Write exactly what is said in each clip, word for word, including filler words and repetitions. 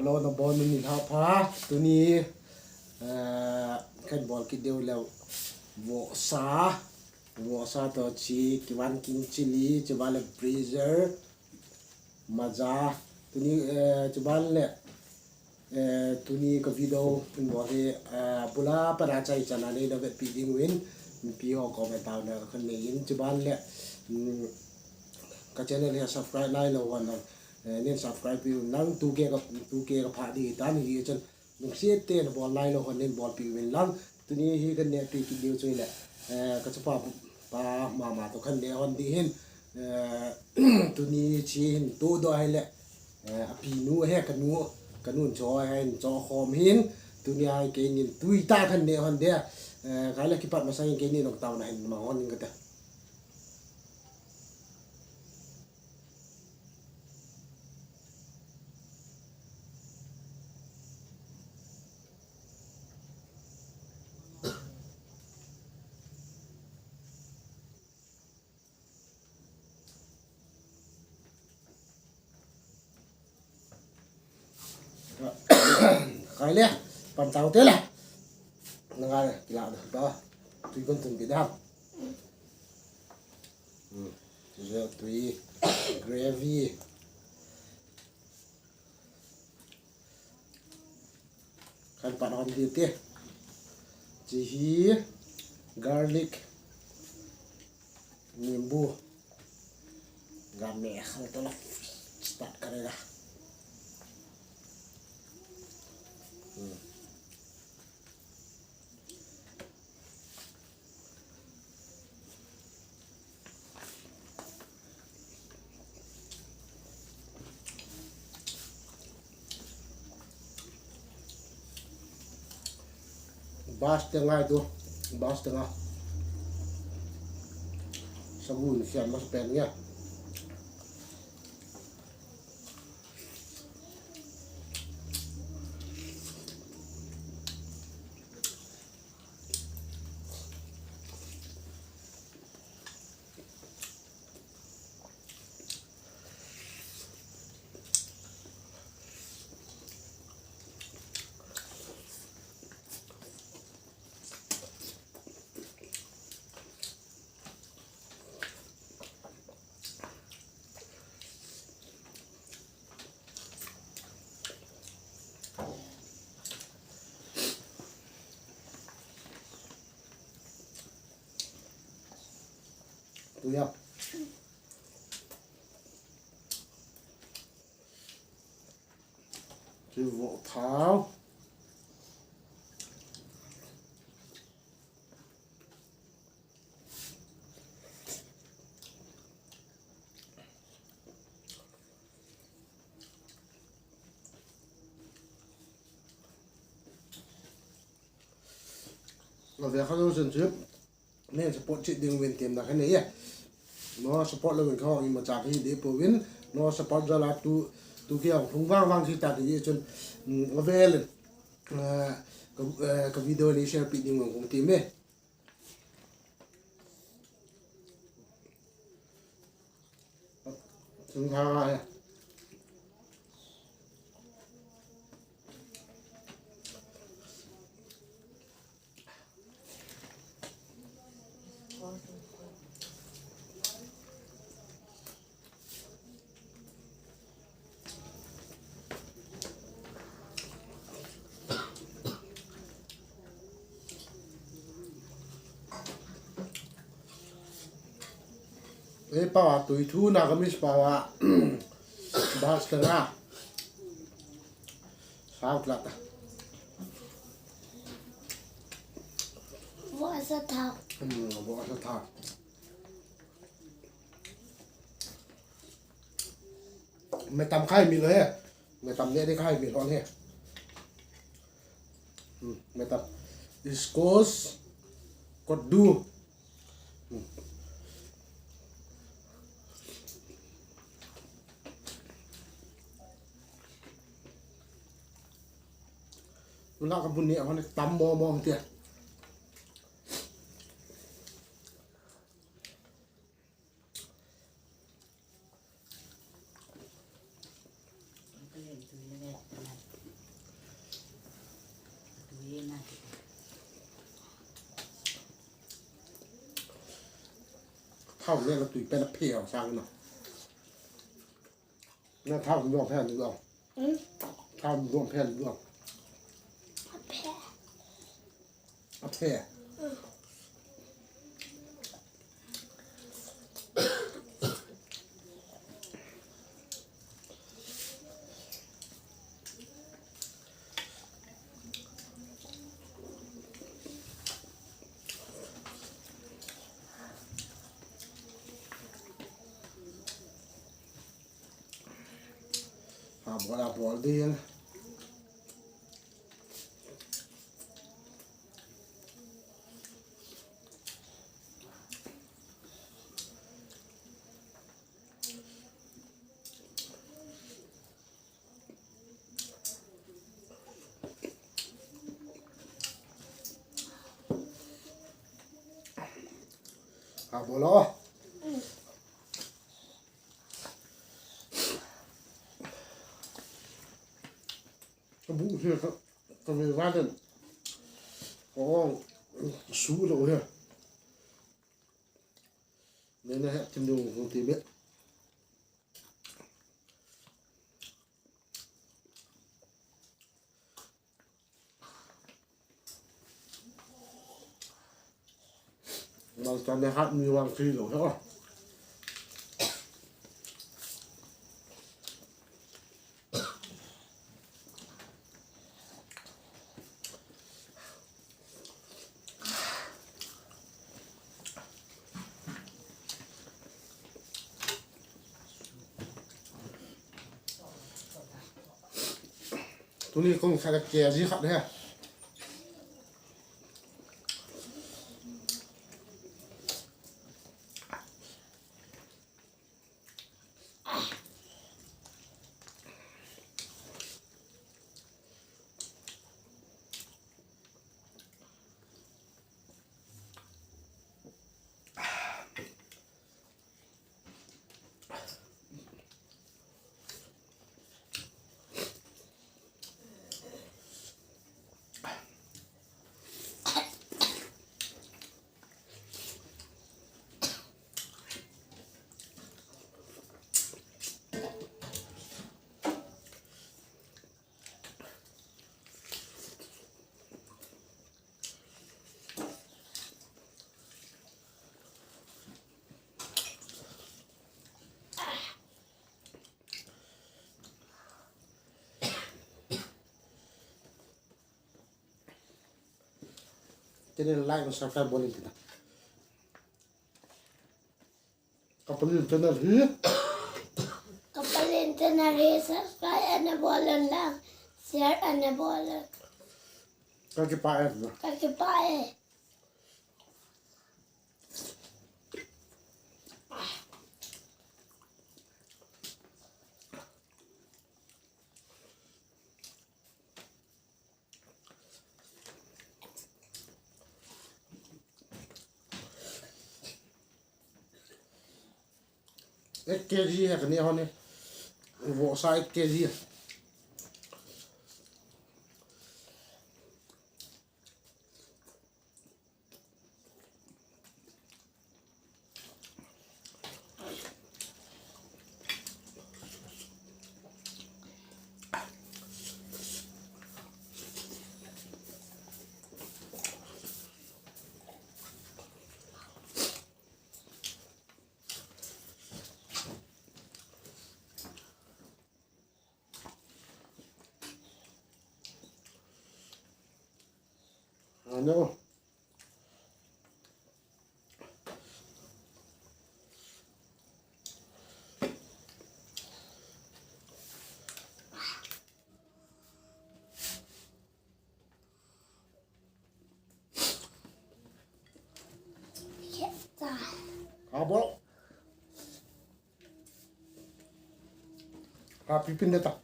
Hello, nabon un nilhah pha. Tuni, eh, kahin bol kit diu leh vohsa, vohsa toh chi, kivan king chili, chivan leh brinjal, maja. Tuni, eh, chivan leh, eh, tuni ka video hin bol hi, eh, bula para chai chana nei na vetpi ding uvin, mipi ho comment taona kahin nei in, chivan leh, mm, ka channel hi subscribe nailou hon, eh, nin subscribe piu lang, two K ka, two K ka pha ding tan hi chun, lungset tah in bol nailou hon nin bolpi uvin lang. Tuni hi kahin nehpi kit diu chu leh, eh, ka chapa pa mama toh kahin neh hon ding hin, eh, tuni chi hin todoh ahileh, eh, apinu ahi, kanu, kanun cho ahin cho khom hin, tuni a hi keinin tui tah kahin neh hon ding, eh, kei leh kipat masang in keinin nong taona hin mang hon ding kate. Kei leh, pan tau te leh. Nang a leh, kila da ba. Tui kon tun bi da. Hmm. Tui, tui, gravy. Kahin pan hon ding te. Chi hi garlic, nimbu. Gam me khal to la. Start karega. Hmm. Bas te ngai tu, bas te nga. Sagun siam mas pen nga. Tuya. Chi vohthao. Ave kha lo sen chu. Nei support cheh ding uvin temna kahin nei e. Nangho support louvin kahung imacha kahi deh pouvin. Nangho support jal a tu, two K ahung lhung vang vang kit ta ding chun, mm, avel in, eh, ka, eh, ka video nei share pi ding uvin kong tem e. Sung ha ha. Ei, pawa, tui thu na ka miss pawa. Bas ka nga. Sao tlat. Vohsa thao. Hmm, vohsa thao. Metam khai mi lo he. Metam ne de khai mi lo he. Hmm, metam. Squash. Kot du. Hmm. Ula ka bun ni a hon tam mo mo tia. Thao ne la tui pe la phe sang na. Na thao ni dong phe ni dong. Hmm? Thao ni dong phe ni dong. A phe. A phe. Hmm. Ha bol a bol ding. Ha bol o. Ka bu hi ka, ka ve va den. Ka ong su lo hi. Nei na he tim ding hung ti be. Mal tan le hat mi wang si lo he. Tuni kong sa ka K G khat he. Channel like, subscribe bol in tina. Kapalin channel hi. Kapalin channel hi subscribe ana bol un lang, share ana bol un. Ka kipah e. Ka kipah e. Ek K G hai kani hone. Vohsa ek K G. Ano? Abo. Happy pin data.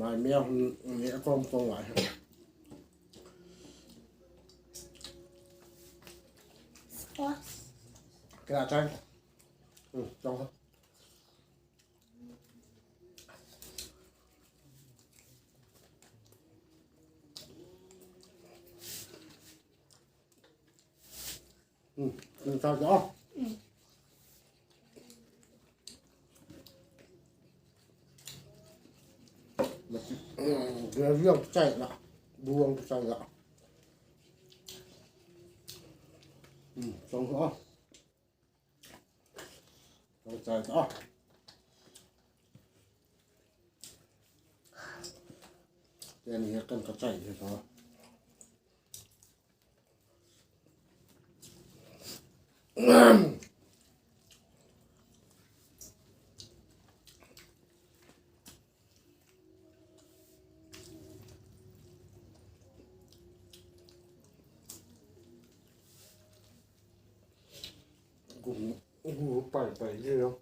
Mai mia hun ni a kom kom ngai. Kila chai. Hmm, chong. Hmm, hmm, chai chai. Gravy ang chai la, bu ang chai la. Hmm, chong ho. Chong chai ta. Yan hi kan ka chai hi ta. Gu, gu pai pai le.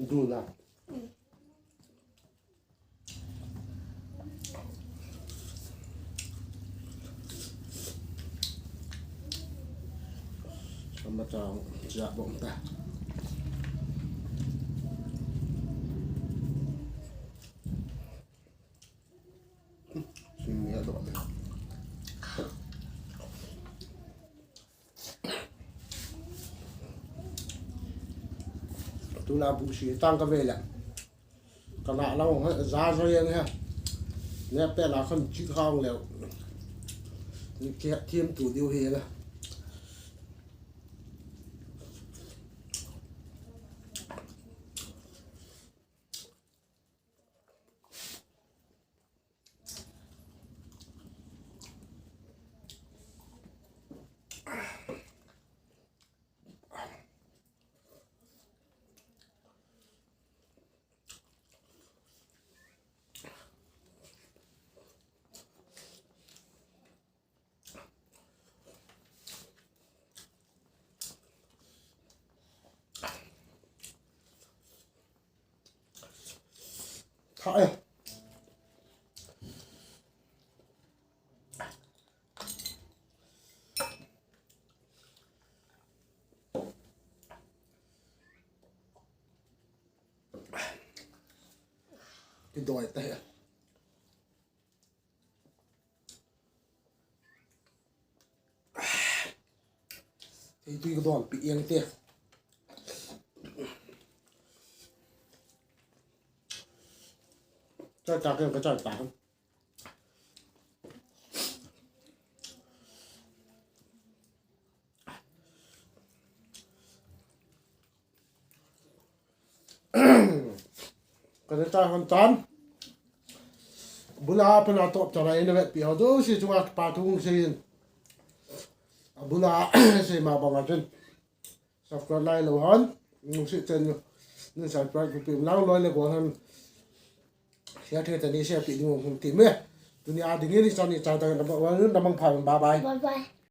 Du la. Sama chang siya bom ta. Sini ya do. Tuna bu si tang ka ve le. Ka na lang ha, za za yang ha. Ne pe la khan chi khang le. Ni ke thim tu diu hi la. Tha e. Kidoi ta e. Ei tui ka don pi yang te. Chai ta ken ka chai ta. Ka na chai hon tan. Bula pa na top chara ina vet pi ho do si chunga pa tung si. Bula si ma bang a chun. Subscribe lai lo hon. Nung si chen nung subscribe pi lang loi le go hon. Sia the ta ni sia pi ding hung ti me. Tunia ding ni sa ni chai ta na bang pha bye bye. Bye bye.